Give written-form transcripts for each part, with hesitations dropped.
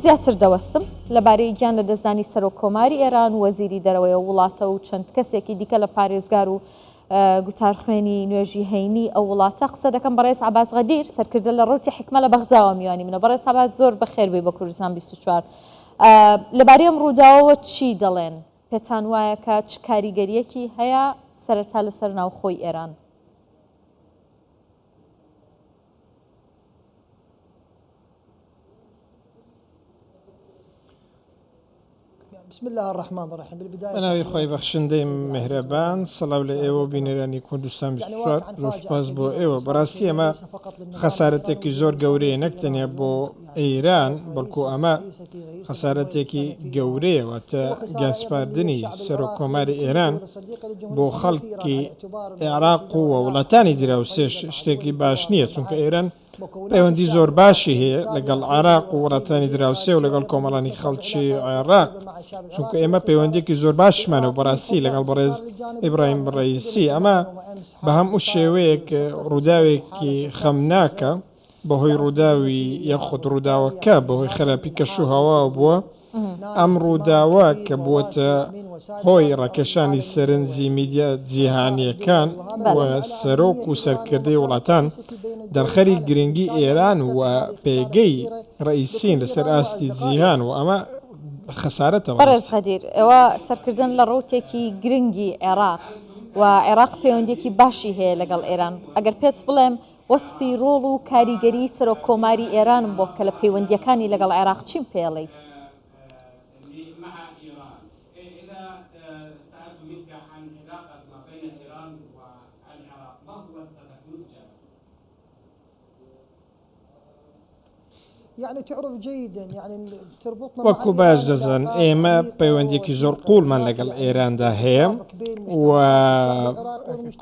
زیاتر دەوەستم. لەبارەی گیان لەدەستدانی سەرۆک کۆماری ئێران و وەزیری دەرەوەی ئەو وڵاتە و چەند کەسێکی دیکە لە پارێزگار و گوتارخوێنی نوێژی هەینی ئەو وڵاتە قسە دەکەم. بەڕێز عەباس غەدیر سەرکردە لە ڕەوتی حیکمە لە بەغداوە میوانی منە. بەڕێز عەباس زۆر بەخێر بێی بۆ کوردستان 24. لەبارەی ئەم ڕووداوەوە چی دەڵێن؟ پێتان وایە کە چ کاریگەرییەکی هەیە سەرەتا لەسەر ناوخۆی ئێران؟ بەناوی خوای بەخشندەی میهرەبان سڵاو لە ئێوە و بینەرانی کوردستان 24 زۆر سوپاس بۆ ئێوە بەڕاستی ئەمە خەسارەتێکی زۆر گەورەیە نەک تەنیا بۆ ئێران بەڵکو ئەمە خەسارەتێکی گەورەیە واتە گیانسپاردنی سەرۆک کۆماری ئێران بۆ خەڵکی عێراق و وڵاتانی دراوسێش شتێکی باش نییە چونکە ئێران پەیوەندی زۆر باشی هەیە لەگەڵ عێراق و وڵاتانی دراوسێ و لەگەڵ کۆمەڵانی خەڵکی عێراق چونکە ئێمە پەیوەندیەکی زۆر باشمانە و بەڕاستی لەگەڵ بەڕێز ئیبراهیم ڕەئیسی ئەمە بە هەموو شێوەیەک ڕووداوێکی خەمناکە بەهۆی ڕووداوی یاخود ڕووداوەکە بەهۆی خراپی کەش و هەواوە بووە ئەم ڕووداوە کە بووەتە هۆی ڕاکێشانی سەرنجی میدیا جیهانییەکان و سەرۆک و سەرکردەی وڵاتان، دەرخەری گرنگی ئێران و پێگەی ڕەئیسین لەسەر ئاستی جیهان و ئەمە خەسارەتە بەڕێز غەدیر، ئێوە سەرکردن لە ڕەوتێکی گرنگی عێراق و عێراق پەیوەندییەکی باشی هەیە لەگەڵ ئێران، ئەگەر پێت بڵێم وەسفی ڕۆڵ و کاریگەریی سەرۆک کۆماری ئێرانم بۆ بکە لە پەیوەندییەکانی لەگەڵ عێراق چیم پێ ئەڵێیت؟ وەکو باش دەزانن ئێمە پەیوەندیەکی زۆر قوڵمان لەگەڵ ئێراندا هەیە و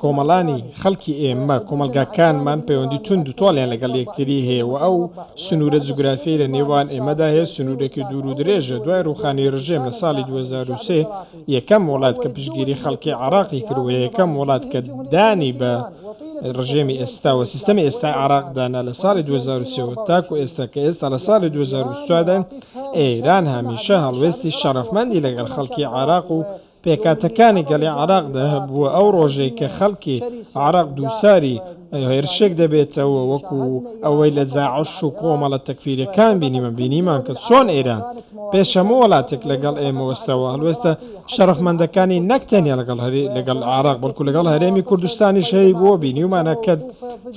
کۆمەڵانی خەڵکی ئێمە کۆمەڵگاکانمان پەیوەندی توند و تۆڵیان لەگەڵ یەکتری هەیە و ئەو سنوورە جوگرافیەی لە نێوان ئێمەدا هەیە سنوورێکی دوور و درێژە دوای ڕووخانی ڕژێم لە ساڵی 2023 یەکەم وڵات کە پشتگیری خەڵکی عێراقی کرد و یەکەم وڵات کە دانی بە ڕژێمی ئێستا و سیستەمی ئێستای عێراق دانا لە ساڵی 2003 وە تاکو ئێستا کە ئێستا لە ساڵی 2024 داین ئێران هەمیشە هەڵوێستی شەڕەفمەندی لەگەڵ خەڵکی عێراق و پێکهاتەکانی گەلی عێراقدا هەبووە ئەو ڕۆژەی کە خەڵکی عێراق دووچاری هێرشێک دەبێتەوە وەکو ئەوەی لە داعش و کۆمەڵە تەکفیرەکان بینیمان بینیمان کە چۆن ئێران پێش هەموو وڵاتێک لەگەڵ ئێمە وەستاوە هەڵوێستە شەرەفمەندەکانی نەک تەنیا لەگەڵ هەرێ لەگەڵ عێراق بەڵکو لەگەڵ هەرێمی کوردستانیش هەیبووە بینیومانە کە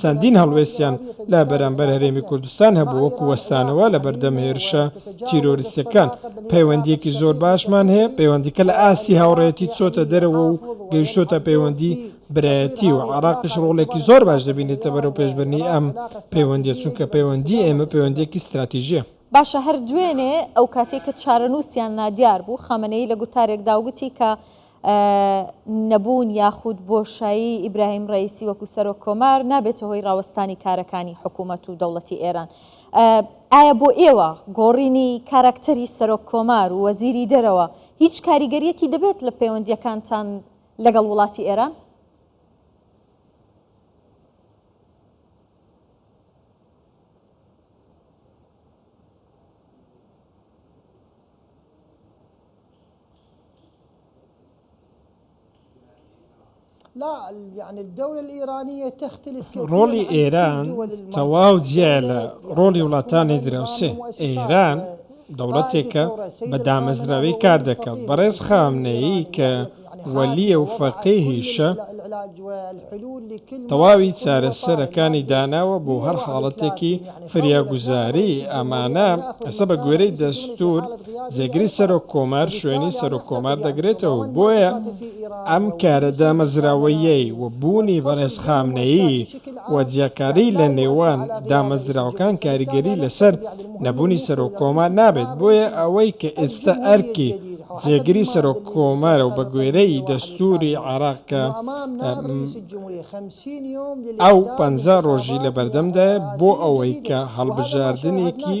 چەندین هەڵوێستیان لە بەرامبەر هەرێمی کوردستان هەبوو وەکو وەستانەوە لە بەردەم هێرشە تیرۆریستەکان پەیوەندیەکی زۆر باشمان هەیە پەیوەندیکە لە ئاستی هاوڕێیەتی چۆتە دەرەوە و گەیشتۆتە پەیوەندی برایەتی و عێراقیش ڕۆڵێکی زۆر باش دەبینێتە بەرەو پێشبردنی ئەم پەیوەندیە چونکە پەیوەندی ئێمە پەیوەندیەکی ستراتیژیە. باشە هەر دوێنێ ئەو کاتەی کە چارەنووسیان نادیار بوو، خامنەیی لە گوتارێکدا گوتی کە نەبوون یاخود بۆشایی ئیبراهیم ڕەئیسی وەکو سەرۆک کۆمار نابێتە هۆی ڕاوەستانی کارەکانی حکوومەت و دەوڵەتی ئێران. ئایا بۆ ئێوە گۆڕینی کاراکتەری سەرۆک کۆمار و وەزیری دەرەوە هیچ کاریگەرییەکی دەبێت لە پەیوەندییەکانتان لەگەڵ وڵاتی ئێران؟ ڕۆڵی ئێران تەواو جیایە لە ڕۆڵی وڵاتانی دراوسێ. ئێران دەوڵەتێکە بە دامەزراوەیی کار دەکات. بەڕێز خامنەیی کە وەلییە و فەقیهیشە، تەواوی چارەسەرەکانی داناوە بۆ هەر حاڵەتێکی فریاگوزاری، ئەمانە ئێستا بە گوێرەی دەستوور جێگری سەرۆک کۆمار شوێنی سەرۆک کۆمار دەگرێتەوە، بۆیە ئەم کارە دامەزراوەییەی و بوونی بەڕێز خامنەیی و جیاکاری لە نێوان دامەزراوەکان کاریگەری لەسەر نەبوونی سەرۆک کۆمار نابێت، بۆیە ئەوەی کە ئێستا ئەرکی جێگری سەرۆک کۆمارە و بە گوێرەی دەستووری عێراق کە ئەو 50 ڕۆژی لە بەردەمدایە بۆ ئەوەی کە هەڵبژاردنێکی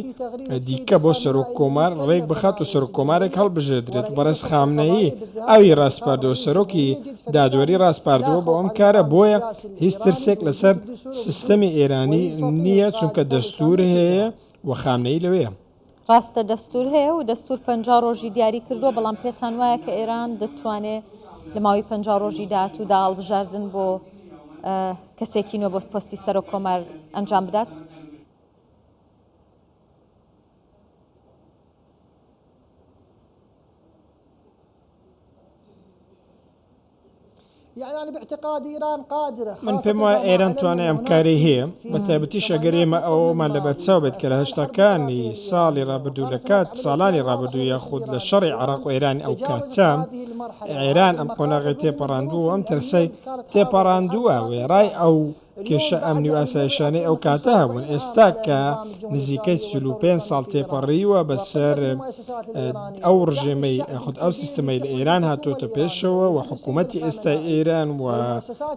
دیکە بۆ سەرۆک کۆمار ڕێک بخات و سەرۆک کۆمارێک هەڵبژێردرێت بەڕێز خامنەیی ئەوی ڕاسپاردووە سەرۆکی دادوەری ڕاسپاردووە بۆ ئەم کارە بۆیە هیچ ترسێک لەسەر سیستەمی ئێرانی نییە چونکە دەستوور هەیە و خامنەیی لەوێیە. ڕاستە دەستوور هەیە و دەستوور 50 ڕۆژی دیاری کردووە، بەڵام پێتان وایە کە ئێران دەتوانێت لە ماوەی 50 ڕۆژی داهاتوودا هەڵبژاردن بۆ کەسێکی نوێ بۆ پۆستی سەرۆک کۆمار ئەنجام بدات؟ من پێم وایە ئێران توانای ئەم کارەی هەیە، بە تایبەتیش ئەگەر ئێمە ئەوەمان لەبەرچاو بێت کە لە هەشتاکانی ساڵی ڕابردوو لە کات ساڵانی ڕابردوو یاخود لە شەڕی عێراق و ئێران ئەو کاتە ئێران ئەم قۆناغی تێپەڕاندووە و ئەم ترسەی تێپەڕاندووە وێڕای ئەو کێشە ئەمنی و ئاسایشانەی ئەو کاتە هەبوون، ئێستا کە نزیکەی 45 ساڵ تێپەڕیوە بەسەر ئەو ڕژێمەی یاخود ئەو سیستمەی لە ئێران هاتۆتە پێشەوە و حکوومەتی ئێستای ئێران و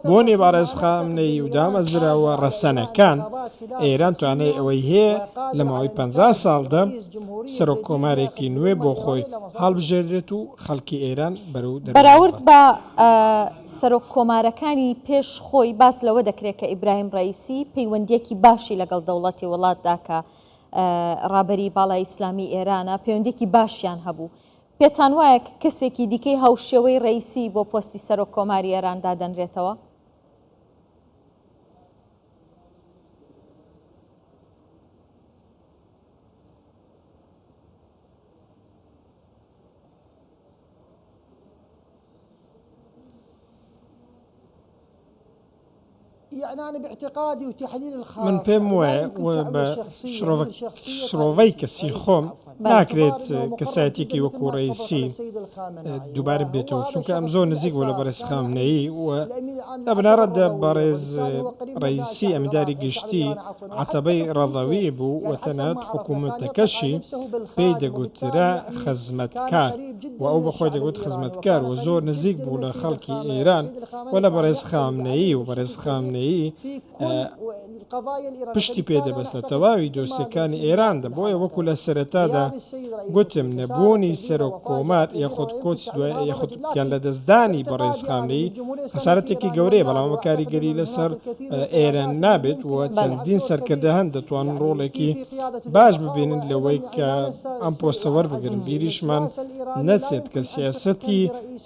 بۆنی بەڕێز خامنەیی و دامەزراوە ڕەسەنەکان، ئێران توانای ئەوەی هەیە لە ماوەی 50 ساڵدا سەرۆک کۆمارێکی نوێ بۆ خۆی هەڵبژێرێت و خەڵکی ئێران بەرەو دەرەوە بەراورد ببات. بە سەرۆک کۆمارەکانی پێش خۆی باس لەوە دەکرێت کە ئیبراهیم ڕەئیسی پەیوەندییەکی باشی لەگەڵ دەوڵەتی وڵاتدا کە ڕابەری باڵای ئیسلامی ئێرانە پەیوەندییەکی باشیان هەبوو. پێتان وایە کە کەسێکی دیکەی هاوشێوەی ڕەئیسی بۆ پۆستی سەرۆک کۆماری ئێران دادەنرێتەوە؟ من پێم وایە و بە شڕۆڤەی کەسی خۆم ناکرێت کەسایەتیەکی وەکو ڕەئیسی دووبارە بێتەوە چونکە ئەم زۆر نزیک بوو لە بەڕێز خامنەیی و لە بنەڕەتدا بەڕێز ڕەئیسی ئەمینداری گشتی عەتەبەی ڕەزەوی بوو و تەنانەت حکوومەتەکەشی پێی دەگوترا خزمەتکار و ئەو بە خۆی دەگوت خزمەتکار و زۆر نزیک بوو لە خەڵکی ئێران و لە بەڕێز خامنەیی و بەڕێز خامنەیی پشتی پێ دەبەست لە تەواوی دۆسیەکانی ئێراندا، بۆیە وەکو لە سەرەتادا گوتم نەبوونی سەرۆک کۆمار یاخود کۆچ دوای یاخود گیان لەدەستدانی بەڕێز خامنەیی خەسارەتێکی گەورەیە، بەڵام ئەمە کاریگەری لەسەر ئێران نابێت و چەندین سەرکردە هەن دەتوانن ڕۆڵێکی باش ببینن لەوەی کە ئەم پۆستە وەربگرن، بیریشمان نەچێت کە سیاسەتی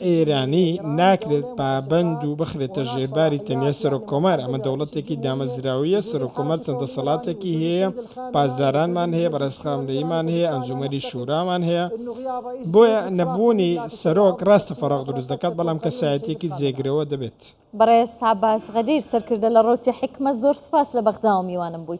ئێرانی ناکرێت پابەند و بخرێتە ژێرباری تەنیا سەرۆک کۆمار، ئەمە دەوڵەتێکی دامەزراوییە، سەرۆک کۆمار چەند دەسەڵاتێکی هەیە، پاسدارانمان هەیە، بەڕێز خامنەییمان هەیە، ئەنجومەنی شورامان هەیە، بۆیە نەبوونی سەرۆک ڕاستە فەراغ دروست دەکات، بەڵام کەسایەتییەکی جێگرەوە دەبێت. بەڕێز عەباس غەدیر، سەرکردە لە ڕەوتی حیکمە، زۆر سوپاس لە بەغداوە میوانم بووی.